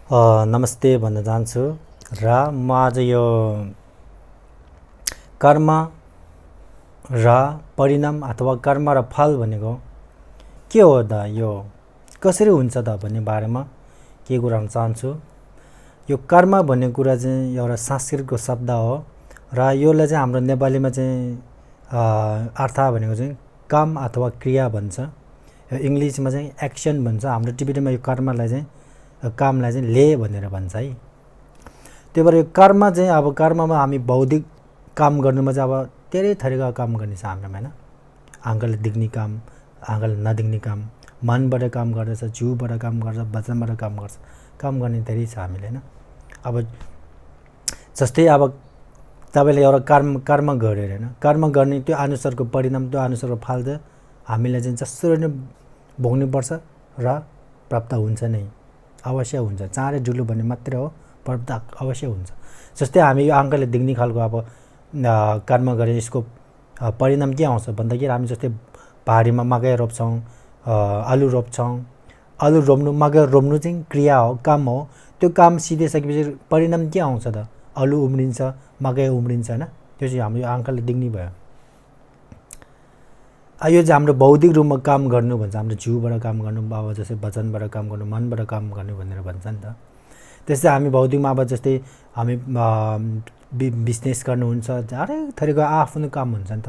नमस्ते भन्न चाहन्छु र म आज यो कर्म र परिणाम अथवा कर्म र फल भनेको के हो त, यो कसरी हुन्छ त भन्ने बारेमा के कुरा गर्न चाहन्छु। यो कर्म भन्ने कुरा चाहिँ एउटा संस्कृतको शब्द हो र यसलाई चाहिँ हाम्रो नेपालीमा चाहिँ अर्थ भनेको चाहिँ काम अथवा क्रिया भन्छ। इङ्ग्लिसमा चाहिँ एक्सन भन्छ। हाम्रो टिबेटमा यो कर्मलाई चाहिँ कामलाई चाहिँ ले भनेर भन्छ है। त्यही भएर यो कर्म चाहिँ अब कर्ममा हामी बौद्धिक काम गर्नुमा चाहिँ अब धेरै थरीका काम गर्ने छ हाम्रोमा होइन। आँखाले देख्ने काम, आँखाले नदेख्ने काम, मनबाट काम गर्दछ, जिउबाट काम गर्छ, वचनबाट काम गर्छ, काम गर्ने धेरै छ हामीले होइन। अब जस्तै अब तपाईँले एउटा कर्म गरेर होइन, कर्म गर्ने त्यो अनुसारको परिणाम, त्यो अनुसारको फल चाहिँ हामीलाई चाहिँ जसरी नै भोग्नुपर्छ र प्राप्त हुन्छ नै, अवश्य हुन्छ। चाँडै ढिलो भन्ने मात्रै हो, प्राप्त अवश्य हुन्छ। जस्तै हामी यो आँखाले देख्ने खालको अब कर्म गरे यसको परिणाम के आउँछ भन्दाखेरि हामी जस्तै बारीमा मकै रोप्छौँ, आलु रोप्छौँ। आलु रोप्नु, मकै रोप्नु चाहिँ क्रिया हो, काम हो। त्यो काम सिधिसकेपछि परिणाम के आउँछ त? आलु उम्रिन्छ, मकै उम्रिन्छ होइन। त्यो चाहिँ हाम्रो आँखाले देख्ने भयो। यो चाहिँ हाम्रो बौद्धिक रूपमा काम गर्नु भन्छ। हाम्रो जिउबाट काम गर्नु, अब जस्तै वचनबाट काम गर्नु, मनबाट काम गर्नु भनेर भन्छ नि त। त्यस्तै हामी भौतिकमा अब जस्तै हामी बिजनेस गर्नुहुन्छ, हरेक थरीको आफ्नो काम हुन्छ नि त।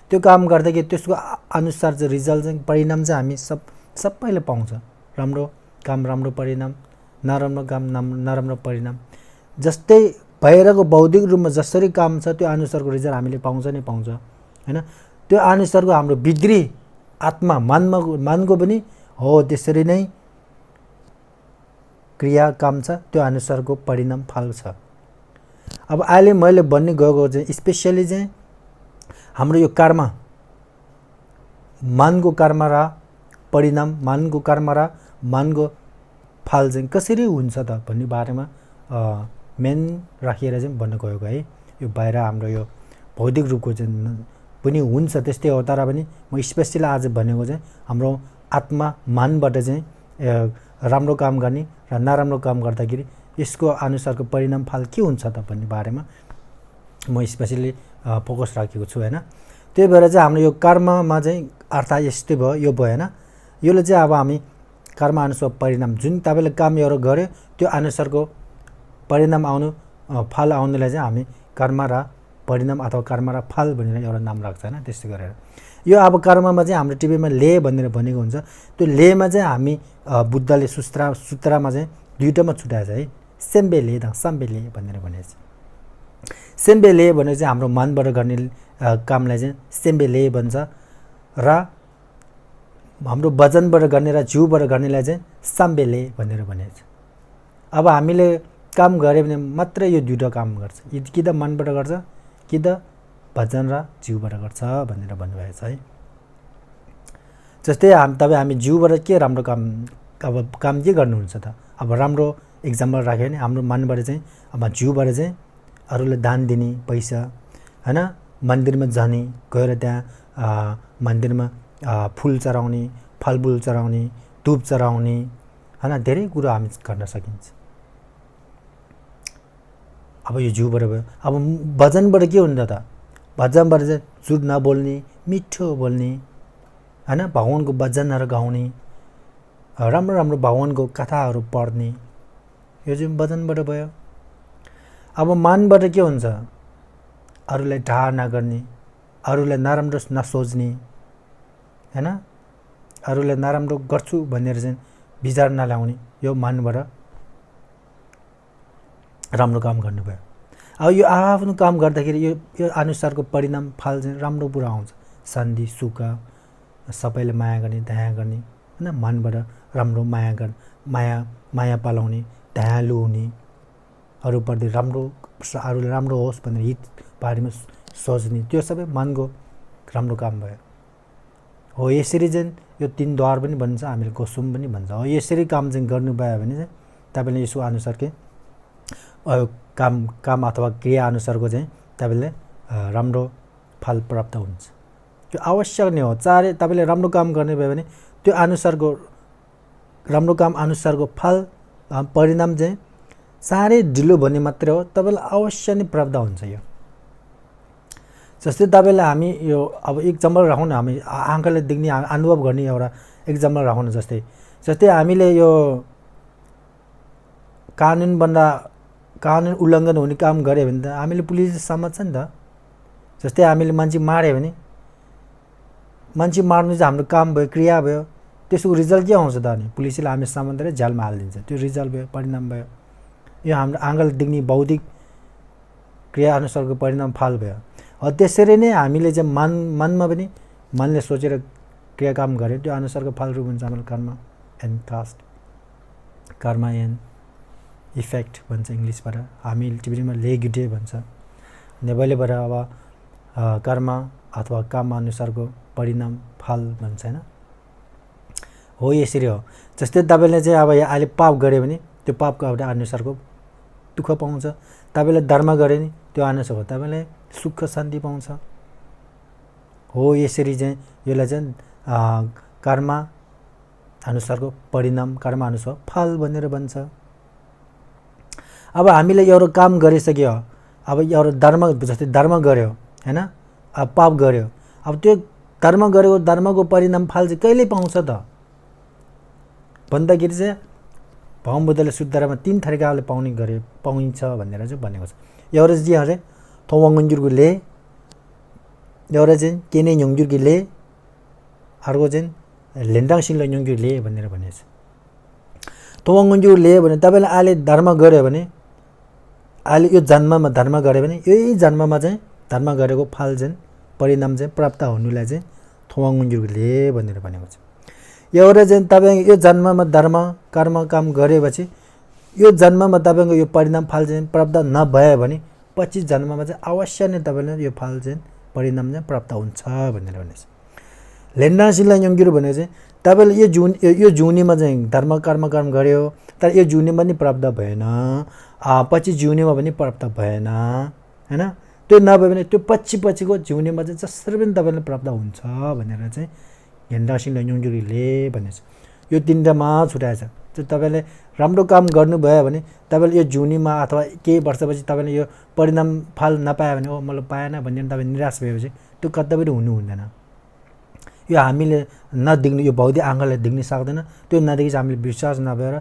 त्यो काम गर्दाखेरि त्यसको अनुसार चाहिँ रिजल्ट चाहिँ परिणाम चाहिँ हामी सबैले पाउँछ। राम्रो काम राम्रो परिणाम, नराम्रो काम नराम्रो परिणाम। जस्तै बाहिरको बौद्धिक रूपमा जसरी काम छ त्यो अनुसारको रिजल्ट हामीले पाउँछ नै पाउँछ होइन। त्यो अनुसारको हाम्रो भित्री आत्मा मनको पनि हो त्यसरी नै क्रिया काम छ, त्यो अनुसारको परिणाम फल छ। अब अहिले मैले भन्ने गएको चाहिँ स्पेसली चाहिँ हाम्रो यो कर्म, मनको कर्म र परिणाम, मनको कर्म र मनको फल चाहिँ कसरी हुन्छ त भन्ने बारेमा मेन राखेर चाहिँ भन्न गएको है। यो बाहिर हाम्रो यो भौतिक रूपको चाहिँ पनि हुन्छ त्यस्तै हो, तर पनि म स्पेसली आज भनेको चाहिँ हाम्रो आत्मा मनबाट चाहिँ राम्रो काम गर्ने र नराम्रो काम गर्दाखेरि यसको अनुसारको परिणाम फल के हुन्छ त भन्ने बारेमा म स्पेसली फोकस राखेको छु होइन। त्यही भएर चाहिँ हाम्रो यो कर्ममा चाहिँ अर्थ यस्तै भयो, यो भयो होइन। यसले चाहिँ अब हामी कर्म अनुसार परिणाम, जुन तपाईँले काम एउटा गर्यो त्यो अनुसारको परिणाम आउनु, फल आउनुलाई चाहिँ हामी कर्म र परिणाम अथवा कर्म र फल भनेर एउटा नाम राख्छ होइन। त्यस्तै गरेर यो अब कर्ममा चाहिँ हाम्रो टिबेटमा ले भनेर भनेको हुन्छ। त्यो लेमा चाहिँ हामी बुद्धले सूत्रमा चाहिँ दुईवटामा छुट्याएको छ है। सेम्बे ले द सम्बे ले भनेर भनेको छ। सेम्बे ले भनेको चाहिँ हाम्रो मनबाट गर्ने कामलाई चाहिँ सेम्बे ले भन्छ र हाम्रो वचनबाट गर्ने र जिउबाट गर्नेलाई चाहिँ साम्बे ले भनेर भनेको छ। अब हामीले काम गऱ्यो भने मात्रै यो दुईवटा काम गर्छ, कि त मनबाट गर्छ कि त वचन र जिउबाट गर्छ भनेर भन्नुभएको छ है। जस्तै हामी जिउबाट के राम्रो काम, अब काम के गर्नुहुन्छ त? अब राम्रो इक्जाम्पल राख्यो भने हाम्रो मनबाट चाहिँ अब जिउबाट चाहिँ अरूलाई दान दिने, पैसा होइन, मन्दिरमा जाने, गएर त्यहाँ मन्दिरमा फुल चढाउने, फलफुल चढाउने, धुप चढाउने होइन, धेरै कुरो हामी गर्न सकिन्छ। अब यो जिउबाट भयो। अब वचनबाट के हुन्छ त? वचनबाट चाहिँ झुट नबोल्ने, मिठो बोल्ने होइन, भगवानको वचनहरू गाउने, राम्रो राम्रो भगवानको कथाहरू पढ्ने, यो चाहिँ वचनबाट भयो। अब मनबाट के हुन्छ? अरूलाई ढाहा नगर्ने, अरूलाई नराम्रो नसोच्ने होइन, अरूलाई नराम्रो गर्छु भनेर चाहिँ विचार नल्याउने, यो मनबाट राम्रो काम गर्नुभयो। अब यो आफ्नो काम गर्दाखेरि यो अनुसारको परिणाम फल चाहिँ राम्रो कुरा आउँछ। शान्ति, सुख, सबैले माया गर्ने, दया गर्ने होइन, मनबाट राम्रो माया पालाउने, दयालु हुने, अरूप्रति अरूले राम्रो होस् भनेर हित बारेमा सोच्ने, त्यो सबै मनको राम्रो काम भयो हो। यसरी चाहिँ यो 3 द्वार पनि भन्छ, हामीले गोसुम पनि भन्छ हो। यसरी काम चाहिँ गर्नुभयो भने चाहिँ तपाईँले यसो अनुसारकै काम अथवा क्रिया अनुसारको चाहिँ तपाईँले राम्रो फल प्राप्त हुन्छ। त्यो आवश्यक नै हो। चाँडै तपाईँले राम्रो काम गर्ने भयो भने त्यो अनुसारको राम्रो काम अनुसारको फल परिणाम चाहिँ साह्रै ढिलो भन्ने मात्रै हो, तपाईँलाई अवश्य नै प्राप्त हुन्छ। यो जस्तै तपाईँलाई हामी यो अब एक्जाम्पल राखौँ न, हामी आँखाले देख्ने अनुभव गर्ने एउटा एक्जाम्पल राखौँ न। जस्तै हामीले यो कानुन उल्लङ्घन हुने काम गऱ्यो भने त हामीले पुलिसले समात्छ नि त। जस्तै हामीले मान्छे मार्यो भने, मान्छे मार्नु चाहिँ हाम्रो काम भयो, क्रिया भयो, त्यसको रिजल्ट के आउँछ त? अनि पुलिसले हामी समातेर जेलमा हालिदिन्छ, त्यो रिजल्ट भयो, परिणाम भयो। यो हाम्रो आँखाले देख्ने बौद्धिक क्रिया अनुसारको परिणाम फल भयो। त्यसरी नै हामीले चाहिँ मनमा पनि मनले सोचेर क्रियाकाम गऱ्यो, त्यो अनुसारको फल रूप हुन्छ हाम्रो कर्म एन्ड कास्ट, कर्म एन्ड इफेक्ट भन्छ इङ्ग्लिसबाट। हामी टिबेटीमा लेगुटे भन्छ, नेपालीबाट अब कर्म अथवा काम अनुसारको परिणाम फल भन्छ होइन। हो यसरी हो। जस्तै तपाईँले चाहिँ अब अहिले पाप गऱ्यो भने त्यो पापको एउटा अनुसारको दुःख पाउँछ, तपाईँले धर्म गऱ्यो भने त्यो अनुसारको तपाईँले सुख शान्ति पाउँछ। हो यसरी चाहिँ यसलाई चाहिँ कर्म अनुसारको परिणाम, कर्म अनुसार फल भनेर भन्छ। अब हामीले एउटा काम गरिसक्यो, अब एउटा धर्म, जस्तै धर्म गऱ्यो होइन, अब पाप गऱ्यो, अब त्यो धर्म गरेको धर्मको परिणाम फल चाहिँ कहिले पाउँछ त भन्दाखेरि चाहिँ भगवान बुद्धले शुद्धरामा 3 तरिकाले पाइन्छ भनेर चाहिँ भनेको छ। एउटा चाहिँ अरे थोवाङ्गुन्जुरको ले, एउटा चाहिँ केने न्युङ्जुरको ले, अर्को चाहिँ लेन्डाङ सिङ्ला न्युङ्जुर ले भनेर भनेको छ। थोवाङ्गुन्जुर ले भने तपाईँले अहिले धर्म गऱ्यो भने, अहिले यो जन्ममा धर्म गऱ्यो भने यही जन्ममा चाहिँ धर्म गरेको फल चाहिँ परिणाम चाहिँ प्राप्त हुनुलाई चाहिँ थोवाङ्गुन्जुरको ले भनेर भनेको छ। एउटा चाहिँ तपाईँ यो जन्ममा धर्म कर्म काम गरेपछि यो जन्ममा तपाईँको यो परिणाम फल चाहिँ प्राप्त नभयो भने 25 जन्ममा चाहिँ अवश्य नै तपाईँले यो फल चाहिँ परिणाम चाहिँ प्राप्त हुन्छ भनेर भनेको छ। लेन्डाङ सिङ्ला न्युङ्जुर भनेको चाहिँ तपाईँले यो जुनीमा चाहिँ धर्म कर्म गऱ्यो, तर यो जुनीमा पनि प्राप्त भएन, 25 जुनीमा पनि प्राप्त भएन होइन। त्यो नभए भने त्यो पछिको जुनीमा चाहिँ जसरी पनि तपाईँले प्राप्त हुन्छ भनेर चाहिँ लेन्डाङ सिङ्ला न्युङ्जुरले भनेको छ। यो 3टामा छुट्याएछ। त्यो तपाईँले राम्रो काम गर्नुभयो भने तपाईँले यो जुनीमा अथवा केही वर्षपछि तपाईँले यो परिणाम फल नपायो भने, ओ मलाई पाएन भनेर तपाईँ निराश भएपछि त्यो कतै पनि हुँदैन। यो हामीले नदेख्नु, यो भौतिक आँखाले देख्न सक्दैन, त्यो नदेखि चाहिँ हामीले विश्वास नभएर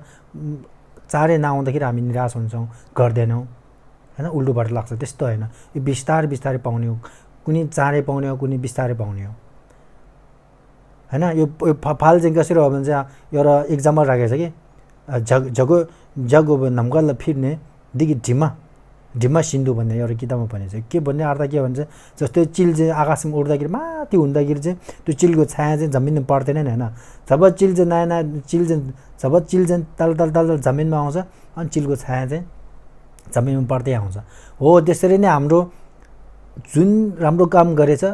चाँडै नआउँदाखेरि हामी निराश हुन्छौँ, गर्दैनौँ होइन, उल्टोबाट लाग्छ। त्यस्तो होइन, यो बिस्तारै पाउने हो, कुनै चाँडै पाउने हो, कुनै बिस्तारै पाउने हो होइन। यो फल चाहिँ कसरी हो भने चाहिँ एउटा इक्जाम्पल राखेको छ कि जगो नम्कल फिर्ने दिगी ढिम्मा सिन्धु भन्ने एउटा किताबमा भनेको छ। के भन्ने अर्थ के भन्छ, जस्तै चिल चाहिँ आकाशमा उड्दाखेरि माथि हुँदाखेरि चाहिँ त्यो चिलको छाया चाहिँ जमिनमा पर्दैन नि होइन। जब चिल चाहिँ तल जमिनमा आउँछ अनि चिलको छाया चाहिँ जमिनमा पर्दै आउँछ। हो त्यसरी नै हाम्रो जुन राम्रो काम गरेछ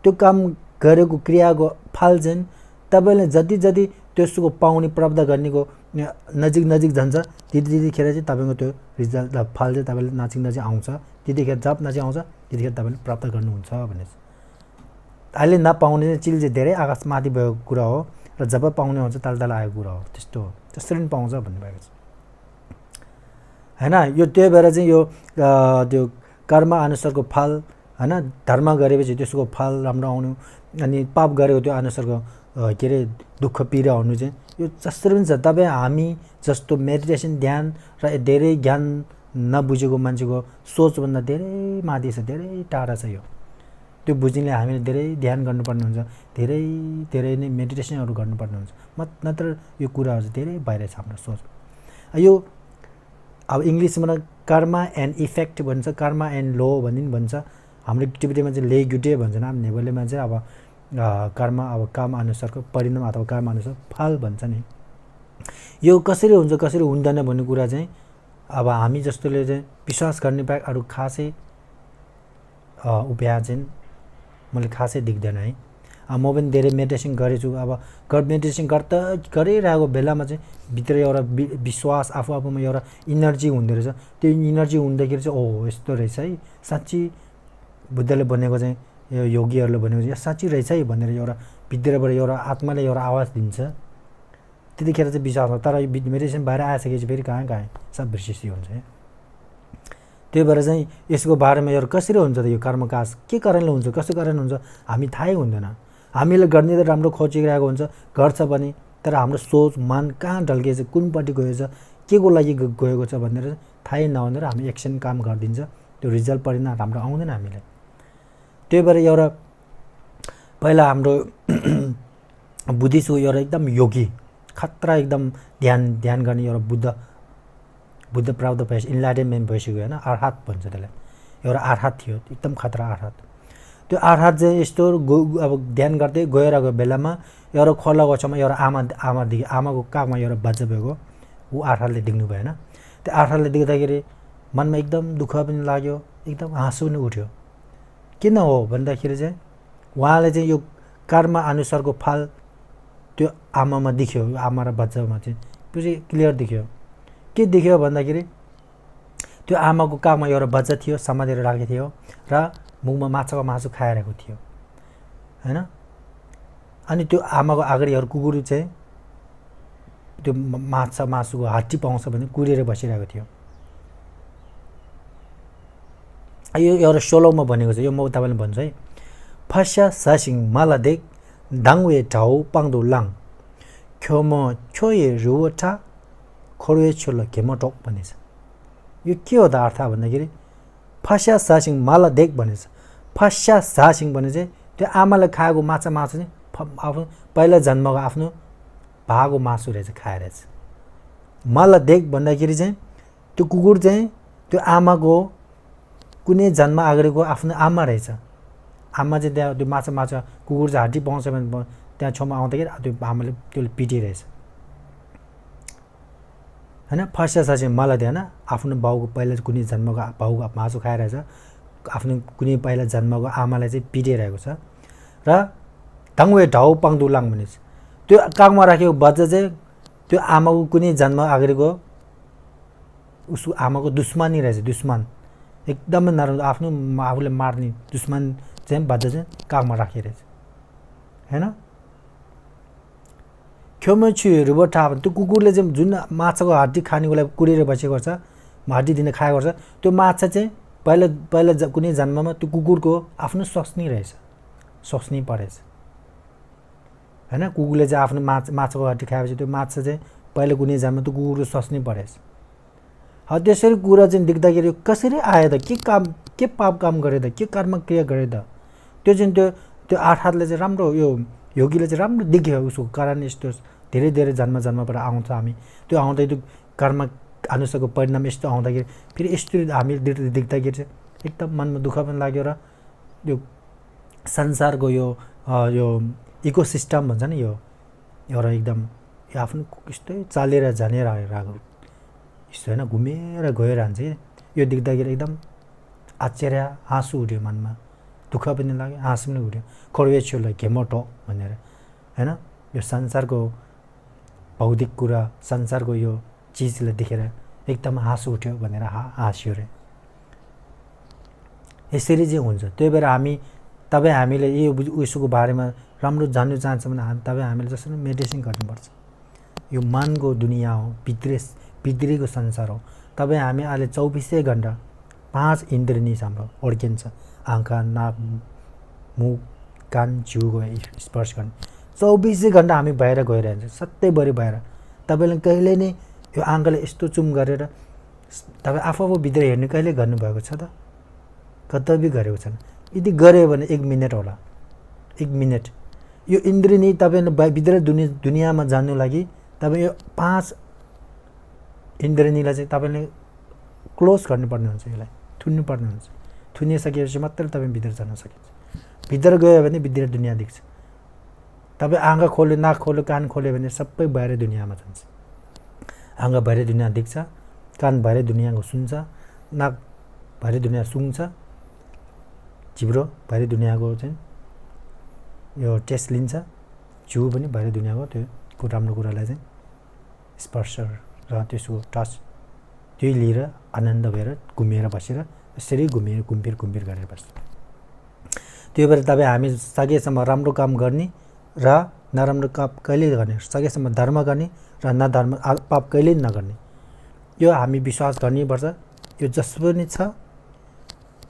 त्यो काम गरेको क्रियाको फल चाहिँ तपाईँले जति त्यसको पाउने प्राप्त गर्नेको नजिक जान्छ त्यतिखेर चाहिँ तपाईँको त्यो रिजल्ट फल चाहिँ तपाईँले नजिक आउँछ। त्यतिखेर जब नजिक आउँछ त्यतिखेर तपाईँले प्राप्त गर्नुहुन्छ भन्ने छ। अहिले नपाउने चाहिँ चिल चाहिँ धेरै आकाशमाथि भएको कुरा हो र जब पाउने हुन्छ तल आएको कुरा हो। त्यस्तो हो, त्यसरी पनि पाउँछ भन्नुभएको छ होइन। यो त्यही भएर चाहिँ यो त्यो कर्म अनुसारको फल होइन, धर्म गरेपछि त्यसको फल राम्रो आउनु, अनि पाप गरेको त्यो अनुसारको के अरे दुःख पीडा हुनु चाहिँ यो जसरी पनि छ। तपाईँ हामी जस्तो मेडिटेसन ध्यान र धेरै ज्ञान नबुझेको मान्छेको सोचभन्दा धेरै माथि छ, धेरै टाढा छ यो। त्यो बुझ्नलाई हामीले धेरै ध्यान गर्नुपर्ने हुन्छ, धेरै नै मेडिटेसनहरू गर्नुपर्ने हुन्छ, नत्र यो कुराहरू चाहिँ धेरै बाहिर छ हाम्रो सोच। यो अब इङ्ग्लिसमा कर्म एन्ड इफेक्ट भन्छ, कर्म एन्ड लो भन्छ। हाम्रो टिबेटीमा चाहिँ ले गुटे भन्छन्, हाम्रो नेपालीमा चाहिँ अब कर्म अब काम अनुसारको परिणाम अथवा कर्म अनुसार फल भन्छ नि। यो कसरी हुन्छ कसरी हुँदैन भन्ने कुरा चाहिँ अब हामी जस्तोले चाहिँ विश्वास गर्ने बाहेक अरू खासै उपाय चाहिँ मैले खासै देख्दैन है। म पनि धेरै मेडिटेसन गरेछु। अब मेडिटेसन गरिरहेको बेलामा चाहिँ भित्र एउटा विश्वास आफूमा एउटा इनर्जी हुँदो रहेछ। त्यो इनर्जी हुँदाखेरि चाहिँ ओहो यस्तो रहेछ है, साँच्ची बुद्धले भनेको चाहिँ यो योगीहरूले भनेको चाहिँ साँच्ची रहेछ है भनेर एउटा भित्रबाट एउटा आत्माले एउटा आवाज दिन्छ। त्यतिखेर चाहिँ विश्वास हुन्छ। तर मेडिटेसन भएर आइसकेपछि फेरि कहाँ सब बिर्सिसी हुन्छ। त्यही भएर चाहिँ यसको बारेमा यो कसरी हुन्छ त, यो कर्मकाज के कारणले हुन्छ, कसो कारण हुन्छ हामी थाहै हुँदैन। हामीले गर्ने त राम्रो खोजिरहेको हुन्छ, गर्छ पनि, तर हाम्रो सोच मन कहाँ ढल्किएछ, कुनपट्टि गएछ, के को लागि गएको छ भनेर थाहै नहुँदैन हामी एक्सन काम गरिदिन्छ, त्यो रिजल्ट परिणाम राम्रो आउँदैन हामीले। त्यही भएर एउटा पहिला हाम्रो बुद्धिस्टको एउटा एकदम योगी खतरा एकदम ध्यान गर्ने एउटा बुद्ध प्राप्त भएपछि इन्लाइटेनमेन्ट भइसक्यो होइन, अर्हात भन्छ त्यसलाई। एउटा अर्हात थियो एकदम खतरा अर्हात। त्यो अर्हात चाहिँ यस्तो अब ध्यान गर्दै गइरहेको बेलामा एउटा खोलाको छेउमा एउटा आमाको काखमा एउटा बच्चा भएको ऊ अर्हातले देख्नु भएन। त्यो अर्हातले देख्दाखेरि मनमा एकदम दुःख पनि लाग्यो, एकदम हाँसो पनि उठ्यो। किन हो भन्दाखेरि चाहिँ उहाँले चाहिँ यो कर्म अनुसारको फल त्यो आमामा देख्यो, आमा र बच्चामा चाहिँ त्यो चाहिँ क्लियर देख्यो। के देख्यो भन्दाखेरि त्यो आमाको काखमा एउटा बच्चा थियो, समातेर राखेको थियो र मुखमा माछाको मासु खाइरहेको थियो होइन। अनि त्यो आमाको अगाडि एउटा कुकुर चाहिँ त्यो माछा मासुको हड्डी पाउँछ भने कुरेर बसिरहेको थियो। यो एउटा सोलोमा भनेको छ, यो म तपाईँलाई भन्छु है। फस्या सासिङ माला देख दाङवे ठाउ पाङदो लाङ ख्योमो छोए रुवटा खोरुए छोलो खेमो टोक भनेछ। यो के हो त अर्थ भन्दाखेरि फस्या सासिङ माला देख भनेछ। फस्या सासिङ भने चाहिँ त्यो आमाले खाएको माछा मासु चाहिँ आफ्नो पहिला जन्मको आफ्नो भाको मासु रहेछ, खाएरहेछ। माला देख भन्दाखेरि चाहिँ त्यो कुकुर चाहिँ त्यो आमाको कुनै जन्म अगाडिको आफ्नो आमा रहेछ। आमा चाहिँ त्यहाँ त्यो माछा कुकुर चाहिँ हड्डी पाउँछ भने त्यहाँ छेउमा आउँदाखेरि त्यो आमाले त्यसले पिटिरहेछ होइन। फस्या सासिङ माला देन आफ्नो बाउको पहिला कुनै जन्मको बाउको मासु खाइरहेछ, आफ्नो कुनै पहिला जन्मको आमालाई चाहिँ पिटिरहेको छ। र दाङवे ढाउ पाङदुलाङ भनेछ त्यो काखमा राखेको बच्चा चाहिँ त्यो आमाको कुनै जन्म अगाडिको उसको आमाको दुश्मनी रहेछ, दुश्मन एकदमै नराम्रो, आफ्नो आफूले मार्ने दुश्मन चाहिँ बच्चा चाहिँ काखमा राखिरहेछ होइन। खेउमा छुहरू ठा त्यो कुकुरले चाहिँ जुन माछाको हड्डी खानेको लागि कुरेर बसेको छ, हड्डी दिन खाएको छ, त्यो माछा चाहिँ पहिला कुनै जन्ममा त्यो कुकुरको आफ्नो स्वास्नी रहेछ, स्वास्नी परेछ होइन। कुकुरले चाहिँ आफ्नो माछाको हड्डी खाएपछि त्यो माछा चाहिँ पहिला कुनै जन्ममा त्यो कुकुरको स्वास्नी परेछ। त्यसरी कुरा चाहिँ देख्दाखेरि कसरी आयो त, के पाप काम गरे त, के कर्म क्रिया गरे त, त्यो चाहिँ त्यो अर्हातले चाहिँ राम्रो, यो योगीले चाहिँ राम्रो देख्यो उसको कारण यस्तो धेरै जन्मबाट आउँछ हामी, त्यो आउँदै त्यो कर्म अनुसारको परिणाम यस्तो आउँदाखेरि फेरि यस्तो हामी देख्दाखेरि चाहिँ एकदम मनमा दुःख पनि लाग्यो। र यो संसारको यो इकोसिस्टम भन्छ नि, यो एउटा एकदम आफ्नो यस्तै चालेर जानेर आएको यस्तो होइन, घुमेर गइरहन्छ। यो देख्दाखेरि एकदम आश्चर्य हाँसु उठ्यो मनमा, दुःख पनि लाग्यो, हाँस पनि उठ्यो। खोर्वे छेउलाई घेमोटो भनेर होइन। यो संसारको भौतिक कुरा, संसारको यो चिजलाई देखेर एकदम हाँसो उठ्यो भनेर हाँस्यो रे। यसरी चाहिँ हुन्छ। त्यही भएर हामीले यो उसको बारेमा राम्रो जान्नु चाहन्छ भने हामीले जसरी मेडिटेसन गर्नुपर्छ। यो मनको दुनियाँ हो, भित्रीको संसार हो। हामी अहिले 24 घन्टा 5 इन्द्रिय हाम्रो अड्किन्छ, आँखा, नाक, मुख, कान, जिउको स्पर्श गर्ने 24 घन्टा हामी बाहिर गइरहन्छ, सधैँभरि बाहिर। तपाईँले कहिले नै यो आँखाले यस्तो चुम गरेर तपाईँ आफू भित्र हेर्नु कहिले गर्नुभएको छ त? कतै गरेको छैन। यदि गऱ्यो भने 1 मिनट होला, 1 मिनट। यो इन्द्रिय नै तपाईँले भित्र दुनियाँमा जान्नु लागि तपाईँ यो 5 इन्द्रियलाई चाहिँ तपाईँले क्लोज गर्नुपर्ने हुन्छ, यसलाई थुन्नुपर्ने हुन्छ। थुनिसकेपछि मात्रै तपाईँ भित्र जान सकिन्छ। भित्र गयो भने भित्र दुनियाँ देख्छ। तपाईँ आँखा खोल्यो, नाक खोल्यो, कान खोल्यो भने सबै बाहिर दुनियाँमा जान्छ। आँखा बाहिर दुनियाँ देख्छ, कान बाहिर दुनियाँको सुन्छ, नाक बाहिर दुनियाँ सुँग्छ, जिब्रो बाहिर दुनियाँको चाहिँ यो टेस्ट लिन्छ, जिउ पनि बाहिर दुनियाँको त्यो राम्रो कुरालाई चाहिँ स्पर्श र त्यसको टच त्यही लिएर आनन्द भएर घुमेर बसेर यसरी घुमफिर गरेर बस्छ। त्यही भएर तपाईँ हामी सकेसम्म राम्रो काम गर्ने र नराम्रो कहिले गर्ने, सकेसम्म धर्म गर्ने र नधर्म पाप कहिले नगर्ने, यो हामी विश्वास गर्नुपर्छ। यो जसो पनि छ,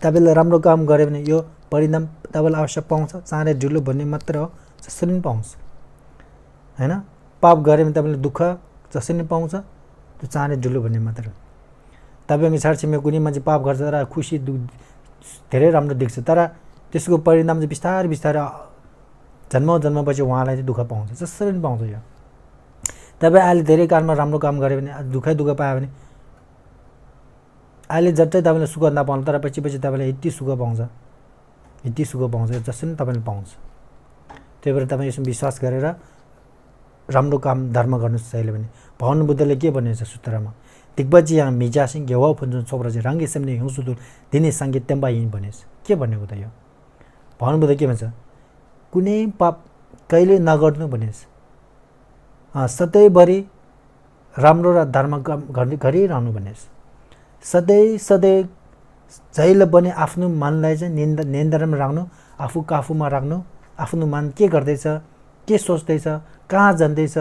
तपाईँले राम्रो काम गऱ्यो भने यो परिणाम तपाईँलाई अवश्य पाउँछ। चाँडै ढिलो भन्ने मात्र हो, जसरी पनि पाउँछ होइन। पाप गऱ्यो भने तपाईँले दुःख जसरी पनि पाउँछ, त्यो चाँडै ढिलो भन्ने मात्र हो। तपाईँको छरछिमेकी कुनै मान्छे पाप गर्छ र खुसी धेरै राम्रो देख्छ, तर त्यसको परिणाम चाहिँ बिस्तारै बिस्तारै जन्मपछि उहाँलाई चाहिँ दुःख पाउँछ, जसरी पनि पाउँछ। यो तपाईँ अहिले धेरै काममा राम्रो काम गऱ्यो भने दुःख पायो भने अहिले झट्टै तपाईँले सुख नपाउनु, तर पछि तपाईँले यति सुख पाउँछ, जसरी पनि तपाईँले पाउँछ। त्यही भएर तपाईँ यसमा विश्वास गरेर राम्रो काम धर्म गर्नुहोस्। जहिले पनि भगवान बुद्धले के भनेको छ सूत्रमा, दिग्बजी यहाँ मिजासिङ घेवा फुन्जुन छोप्रा चाहिँ राङ्गे सेम्ने हिउँसुदुर दिने सङ्गीत तेम्बा हिँड भनेछ। के भनेको त यो भगवान बुद्ध के भन्छ, कुनै पाप कहिले नगर्नु भनेछ। सधैँभरि राम्रो र धर्म गरिरहनु भनेछ। सधैँ जहिले पनि आफ्नो मनलाई चाहिँ नियन्त्रणमा राख्नु, आफूमा राख्नु। आफ्नो मन के गर्दैछ, के सोच्दैछ, कहाँ जाँदैछ,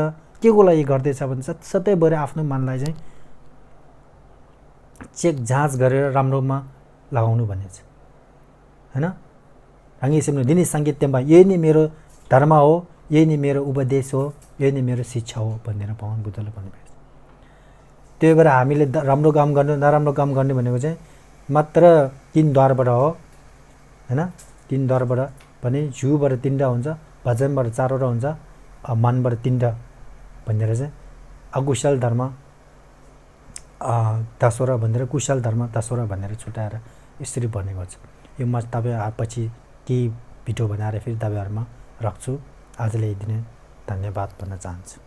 के को लागि गर्दैछ भने सधैँभरि आफ्नो मनलाई चाहिँ चेक जाँच गरेर राम्रोमा लगाउनु भनेछ होइन। राङ्गे सेम्ने दिने सङ्गीत तेम्बा, यही नै मेरो धर्म हो, यही नै मेरो उपदेश हो, यही नै मेरो शिक्षा हो भनेर भगवान बुद्धले भन्नुभएको छ। त्यही भएर हामीले राम्रो काम गर्नु, नराम्रो काम गर्ने भनेको चाहिँ मात्र 3 द्वारबाट हो होइन। 3 द्वारबाट भने जिउबाट 3वटा हुन्छ, वचनबाट 4वटा हुन्छ, मनबाट 3वटा भनेर चाहिँ अकुशल धर्म 10वटा भनेर, कुशल धर्म 10वटा भनेर छुट्याएर यसरी भनेको छ। यो म तपाईँ पछि केही भिडियो बनाएर फेरि तपाईँहरूमा राख्छु। आजलाई यति नै, धन्यवाद भन्न चाहन्छु।